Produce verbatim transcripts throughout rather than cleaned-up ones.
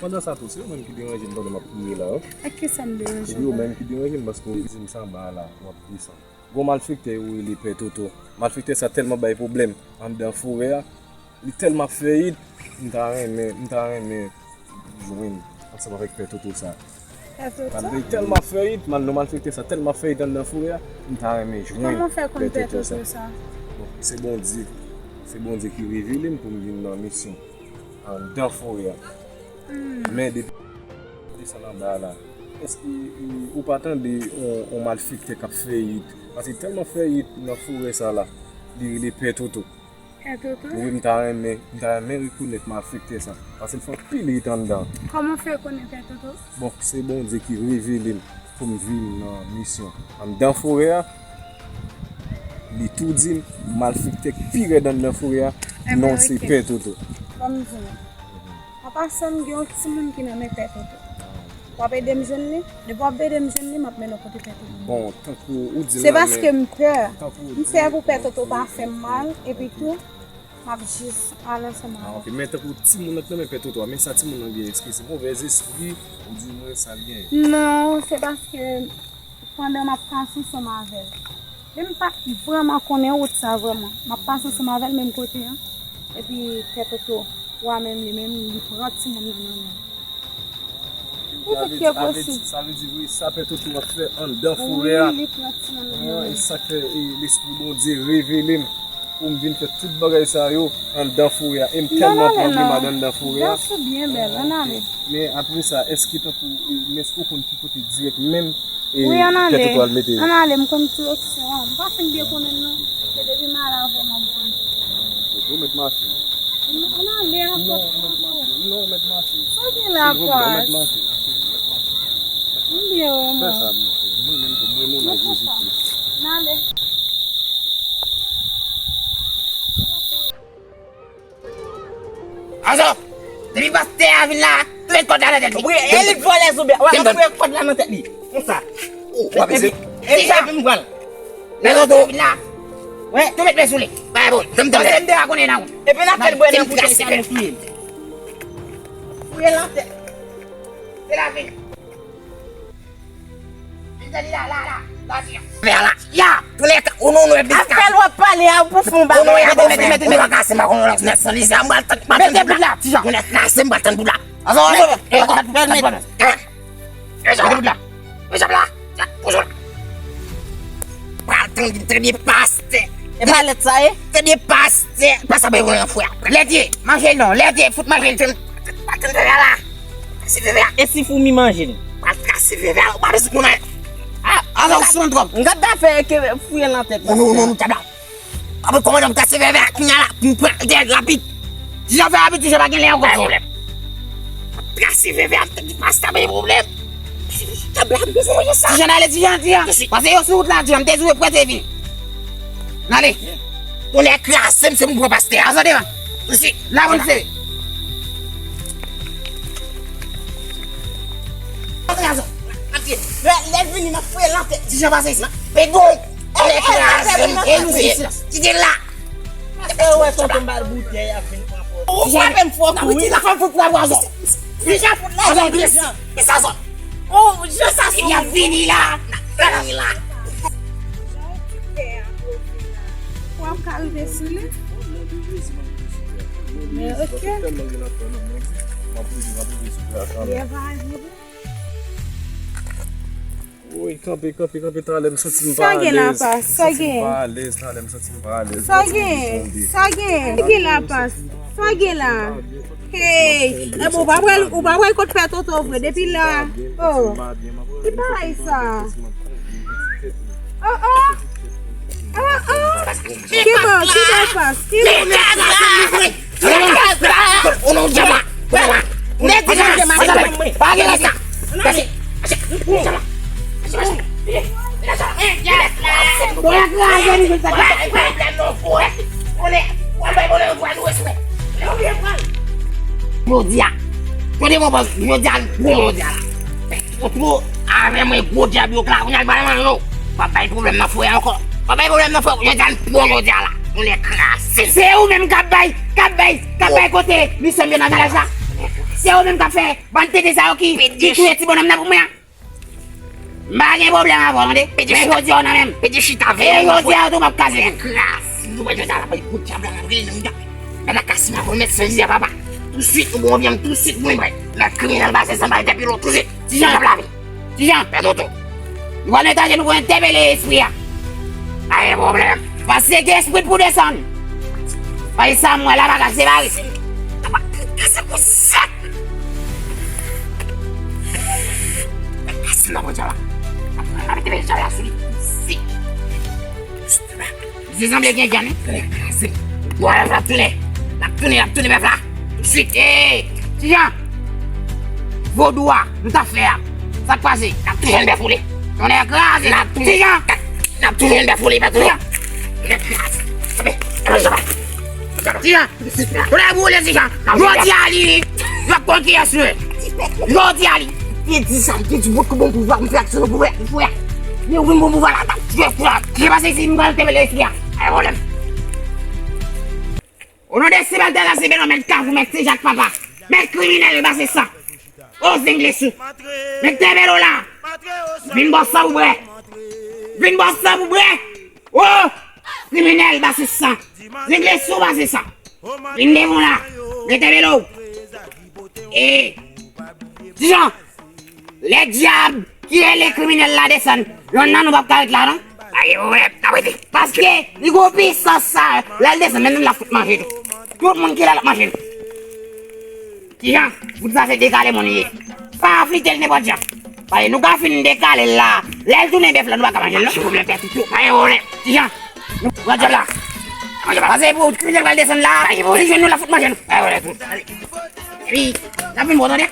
Pandan sa tou, se ou menm ki deranje m pandan m ap priye la, wi. Ak kisa m deranje w? Se ou menm ki deranje m paske w di m sa anba a la, w ap desann. Gon malfektè yo rele Pè Toto. Malfektè sa tèlman bay pwoblèm anndan forè a, li tèlman ap fè it, m ta renmen, m ta renmen jwenn ansanm avèk Pè Toto sa. Pè Toto? Malgre li tèlman ap fè it, mal, non, malfektè sa tèlman ap fè it anndan forè a, m ta renmen jwenn Pè Toto sa. Kòman w fè konn Pè Toto sa? Bon, se Bondye, se Bondye ki revele m pou m vin nan misyon anndan forè a. Hmm. Men depi desann anba a la, èske, e, ou pa tande on, on malfektè k ap fè it? Paske tèlman fè it nan forè sa la, li rele Pè Toto. Pè Toto? Wi, m ta renmen, m ta renmen rekonèt malfektè sa. Paske l fè anpil it anndan. Kòman w fè konnen Pè Toto? Bon, se Bondye ki revele m pou m vin nan misyon anndan forè a. Li tou di m, malfektè k pi rèd anndan forè a, non se Pè Toto. Ban m di w. Apa sa m gen yon timoun ki nan men Pè Toto. W ap ede m jwenn li? Depi w ap ede m jwenn li, m ap mennen w kote Pè Toto. Bon, tankou ou di m la, men... Se paske m pè. M pè pou Pè Toto pa fè m mal, epi tou, m ap jis ale ansanm avè w. Ah, ok. Men tankou timoun nan k nan men Pè Toto a, men sa timoun nan gen, èske se movèzespri, oudimwen sa l gen? Non, se paske pandan m ap pase ansanm avè l. Men m pa t vrèman konnen wout sa vrèman. M ap pase ansanm avè l menm kote a. Epi Pè Toto, wa menm li menm, li pran timoun nan nan men l. Li fè ke posib. Sa vle di, wi, sa Pè Toto ap fè anndan forè a. Wi, li pran timoun nan nan men l. E sa k fè, e, Lespri Bondye revele m pou m vin fè tout bagay sa yo anndan forè a. E m tèlman pran grenad anndan forè a. Dans ou byen bèl, ann ale. Men apre sa, èske tankou, e, men èske w konn ki kote dirèk menm, e, Pè Toto al mete yo? Ann ale, m konn direksyon an. M pa fin byen konnen l non. Se depi m ale avè w m konn. Ou mèt mache. Ann ale ankò. Non, ou mèt mache. Non, ou mèt mache. Sa gen la, Paz? Ou mèt mache. M byen, wi, mwen. Fè sa, mwen, mwen menm tou, mwen moun an Jezi Kris. Ann ale. Azo, depi pastè a vin la, tou met kòd la nan tèt li. Wi, e li k vòlè zoubyen. W ap foure kòd la nan tèt li. Konsa. Ou, w ap ese. Epi sa, epi m pran l. Nan zozo vin la. Wi. Tou met men sou li. Bay bon, tann, tann. Paske m deja konnen nan wout. Epi n ap fè l bwè nan boutèy sa nou touye l. Fouye l nan tèt. Se la vini. Vin tande la, la, la, la, vin. Vè la. Ya, tounen ka, ou nou, nou, e biska. Apèl w ap pale a, ou pou fè yon bagay. Ou nou, ya, mete, mete, mete, mete. Ou nou, kase, ma, ou nou, nèt san lizè, m pral tann, mete bout la, ti jan. Ou nèt kase, m pral tann bout la. Azo, azo, e, e, mete bout la. Mete bout la. Mete bout la. Poze la. Pral tann, tande pastè. E pa lèt sa ye? Tande pastè. Pastè bay yon fwa. Lèt ye, manje l non, lèt ye, fout manje l. Tann, tann, tann la. Kase vèvè a. E si foumi manje l? Pral kase vèvè a, ou pa bezwen konnen. Ah, azo, ou sou twòp. M gad afè ke fouye l nan tèt. Non, non, non, tab la. Apre kòmandan m kase vèvè a, kounye a la, m pran dèyè rapid. Ti jan fè rapid, ti jan pa gen lè ankò. Pa gen pwoblèm. Kase vèvè a, m te di pastè pa gen pwoblèm. Tab la, m bezwen manje sa. Ti jan ale, ti jan, ti jan. Paske yo sou wout la, ti jan, m te di w prete vini. N ale. Tonnè kraze m, se pou m pran pastè a. Azo devan. Tousi. La, bon, se. Lè, lè l vini, m ap fouye l nan tèt. Ti jan pase isi. Pegou. Lè kraze m, e nou isi. Kite l la. Ou wè tonton m ba l boutèy ap vin pran pòz. Ou frape m fò kou wi. Ti jan fout la pwazon. Ti jan fout la pwazon. Kisa zòt? Oh, jan sa sou. Y ap vini la. N ap vini la. Jan w di pè a poze la. W ap ka rive sou li? Men, ok. Lè va rive. Woy, kanpe, kanpe, kanpe, talè m santi m pa alèz. Sa gen la, pa? Sa gen? Santi m pa alèz, talè m santi m pa alèz. Sa gen? Sa gen? Sa gen la, pa? Sa gen la? Hey, e bon, ou pa pral, ou pa pral kot pè Toto vre depi la. Oh. Ki bagay sa? Oh, oh. Oh, oh. Ki bò, ki bò, pas? Ki bò? Ou nan djab la. Ou nan la. Ou nan djab la. Pa gen rès la. Pase. Pase. Ou nan djab la. Jodi a, jodi a, jodi a, jodi a la. Ou twò avè mwen gwo dyab yo k la, kounye a l pral manje w. W ap bay pwoblèm nan frè ankò. W ap bay pwoblèm nan frè, jodi a l pran jodi a la. Ou nèk kraze. Se ou menm k ap bay, k ap bay, k ap bay kote misye m yo nan vilaj la. Se ou menm k ap fè bann tete sa yo ki, ki touye ti bonnonm nan pou mwen an. M pa gen pwoblèm avè w, tande. Men jodi a w nan men m. Pede chita veye. E jodi a tou m ap kraze men. Kraze. Nou wè jodi a la, bay kout dyab la, nan rele nan mouda. Nan la kas ma pwomèt san vizye papa. Tousuit, nou bon vyanm, tousuit, mwen prè. Nan kriminèl, ba se sanba entèpele w tousuit. Ti Jan. Dyab la vi. Ti Jan. Pè Toto. Nou pral mete a jenou pou entèpele espri a. Pa gen pwoblèm. Paske gen espri pou desann. Paske sa m wè la pa ka separe. Kase pou sèt. Kase nan pwodya la. Mete men jan la sou li. Misye sanble gen gyanm, wi. Kase. Bon, l ap tounen. L ap tounen, l ap tounen, bèf la. Tousuit. Ee, Ti Jan. Vodou a, nou t ap fè a. Sa k pase? N ap touye yon bèf ou li. Tonnè kraze. N ap touye. Ti Jan. N ap touye yon bèf ou li, pa touye. Tonnè kraze. Ti Jan. Tonnè boule, Ti Jan. Jodi a li, w ap konn kiyès nou ye. Jodi a li. Te di sa, te di bòt kou bon pouvwa, m fè aksyon pou wè, pou wè. Men ou vin bon pouvwa la, t ap touye pou la. Ki pase si m pral temele espri a? Ay, pwoblèm. O non de Sebatè la, se Beno, mèt Kafou, mèt Senjak, papa. Mèt kriminèl, ba se sa. O zenglesou. Mèt Tèbèlo la. Vin bò sa pou bwè. Vin bò sa pou bwè. O kriminèl, ba se sa. Zenglesou, ba se sa. Vin devan la. Mèt Tèbèlo. E, Ti Jan. Lè dyab ki rele kriminèl la desann, yonn nan nou p ap ka ret la non. Pa gen pwoblèm, n ap rete. Paske li gon pisans sa, lè l desann, men nou l ap fout manje tou. Tout moun ki la l ap manje nou. Ti Jan, fout sa se dekale moun li ye. Pa aflite l nenpòt jan. Paske nou ka fin dekale l la, lè l tounen bèf la, nou pa ka manje l non. Pa gen pwoblèm, pè Toto, pa gen pwoblèm. Ti Jan, nou pran dyab la. Pase pou kriminèl pral desann la, si jwenn nou l ap fout manje nou. Pa gen pwoblèm. Epi, n ap vin bon tande.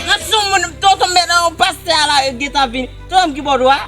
Nan sou moun, tonton m nan yon pastè a la, yo gentan vini. Tonton m ki bò dwat.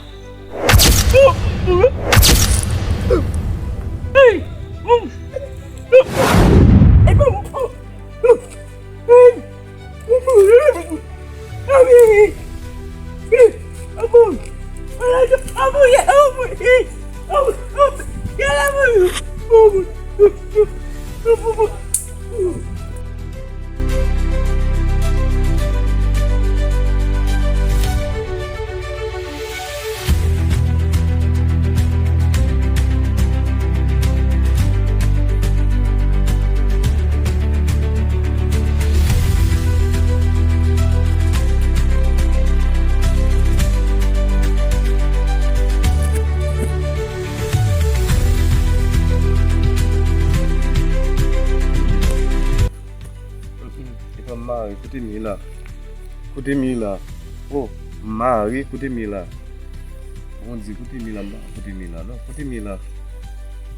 Epa m mare, kote m ye la? Kote m ye la? O, m mare, kote m ye la? Bondye, kote m ye la? M pa kote m ye la non. Kote m ye la?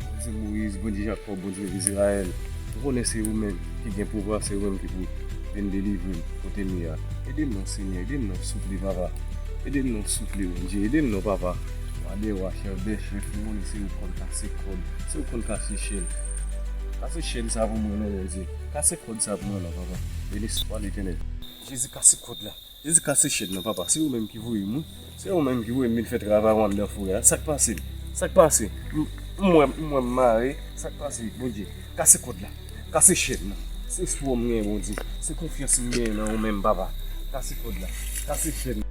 Bondye Moyiz, Bondye Jakòb, Bondye Izrayèl. Ou konnen se ou menm ki gen pouvwa, se ou menm ki pou vin delivre m. Kote m ye a? Ede m non, Senyè, ede m non, souple, Papa. Ede m non, souple, Bondye, ede m non, Papa. Wa dè wa, chèf dè chèf, ou konnen se ou k konn kase kòd, se ou k konn kase chèn. Kase chèn sa pou mwen non, Bondye. Kase kòd sa pou mwen non, papa. E lespwa Letènèl. Jezi, kase kòd la. Jezi, kase chèn nan, papa. Se ou menm ki voye m, wi. Se ou menm ki voye m vin fè travay ou anndan forè a. Sa k pase? Sa k pase? M m wè m wè m mare. Sa k pase, Bondye? Kase kòd la. Kase chèn nan. Se espwa m genyen, Bondye. Se konfyans m genyen nan ou menm, papa. Kase kòd la. Kase chèn.